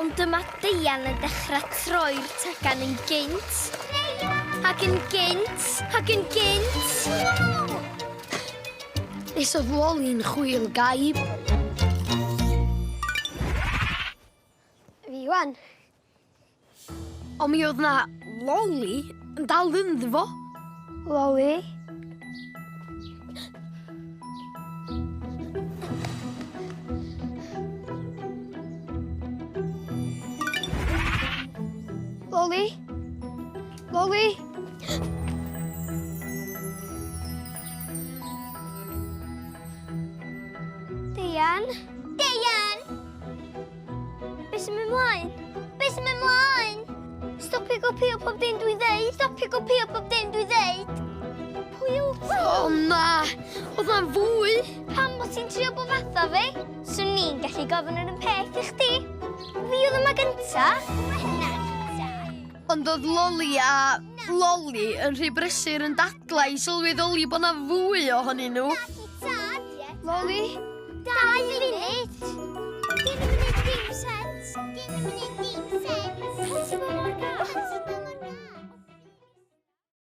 Ond dyma Deian yn dechrau troi'r tegan yn gynt. Ac yn gynt, ac yn gynt. Nes oedd Loli'n chwil gaib. Fi wan. Ond mi oedd na Loli yn dal ynddo fo. Loli? Loli? Loli? Deian? Deian! Be sy'n mynd mlaen? Be sy'n mynd mlaen? Stopio gopio pob dim dwi ddeud. Stopio gopio pob dim dwi ddeud. Pwy wyt ti? O na! Oedd na'n fwy! Pam bod ti'n trio bod fatha fi? Swn i'n gallu gofyn yr un peth i chdi. Fi oedd yma gynta. Ond oedd Loli a Loli yn rhy brysur yn dadlau i sylweddoli bod na fwy ohonyn nhw. Loli? 2 funud? Dyn nhw'n gwneud dim sens.